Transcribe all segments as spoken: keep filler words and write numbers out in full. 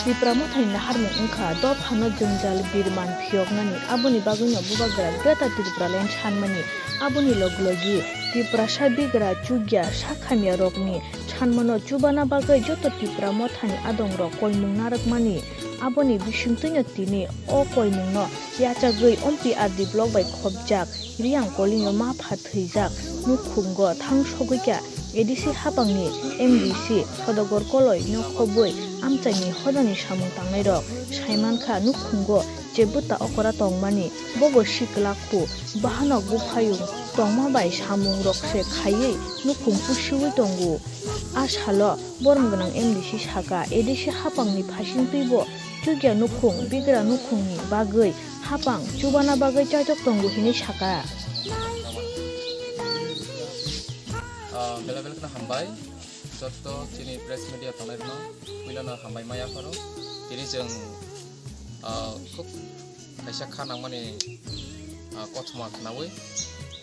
Tipra Mothani naharmung wngkha dophano jwngjal birman phiyoknani, aboni bagwino Bubagra Greater Tipraland sanmani. Aboni loglogi Tiprasa bigra chukya sakhamyarokni sanmano chubana bagwi joto Tipra Mothani adongrok koimung narwkmani. Aboni bisingtwino tini o koimungno yachagwi Ompi R D block bai khopjak Riyang Kolino mapha thwijak nukhungo thangsogwikha A D C hapangni M D C Sodogor Koloi nokhobwi amchaini hodani samung tangnairok saimankha nukhungo je bwta okora tongmani bobo sikla khu bahanok buphayung tongma bai samungrok se khaiwi nukhung pusiwi tongo. A salo borom gwnang M D C saka A D C hapangni phasingtwibo chukya nukhung bigra nukhungni bagwi hapang chubana bagwi chajak tongo hinwi saka. Ah, belai belai kheno hambai. Joto chini press media tongnai rokno puilano hambai maya pharo. Tini chwng, ah, khub kaisa kha nangmani, ah, kothoma khnaui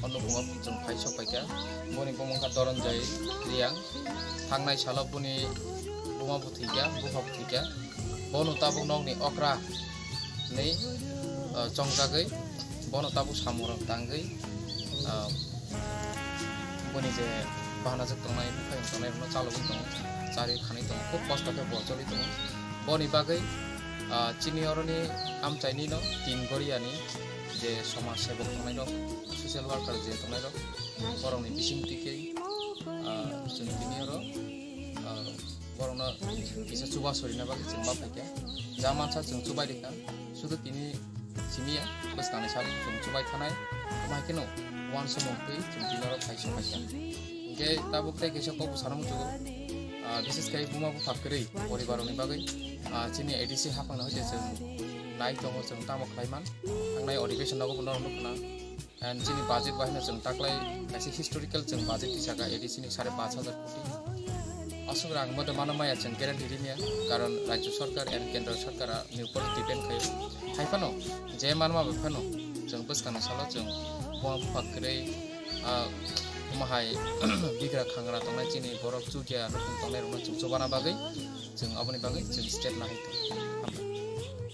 o nukhungo chwng phai sok paikha. Boni bumung kha Doronjai Riyang. Thangnai salo boni buma bo thwikha, bupha bo thwikha. Bono tabuk nokni okra hinwi, ah, chongjagwi bono tabuk samungrok tangwi, ah, boni je bahanajak tongnai, buphayung tongnai rokno chalogwi tongo, charwi khanwi tongo, khub kosto khe bo choli tongo. Boni bagwi, ah, chini oroni amchaini no tin goriani je somaj sebok tongnai rok, social worker je tongnai rok, borokni bisingtwi khe, ah, chwng tini oro, ah, borokno kisa chuba sorina bagwi chwng ma phaikha. Ja mansa chwng chubai rikha, sudu tini simi ya, bwskangni salo chwng chubai thanai, omo hai kheno uansukmung twi chwng tini oro phai sok phaikha. Hinkhe tabuk tei kaisa kok bwsano muchungo, ah, bises khai buma bupha kwrwi poribar rokni bagwi, ah, chini A D C haphangno hoite chwng nai tongo, chwng tamo khlai man, thangnai adhikason nogo bo norok nukna. And chini budget bahino chwng taklai kaisa historical chwng budget tisaka A D C ni sare panch hajar koti. Aswk rang modo mano maya chwng guarantee rimya, karon Rajya Sarkar and Kendra Sarkar ni upor depend khayo. Hai phano je manma bai phano chwng bwskangni salo chwng buma bupha kwrwi, ah, omo hai bigra khangra tongnai chini borok chukya nukhung tongnai rokno chwng chubana bagwi chwng aboni bagwi chwng step nahai tongo. Hambai.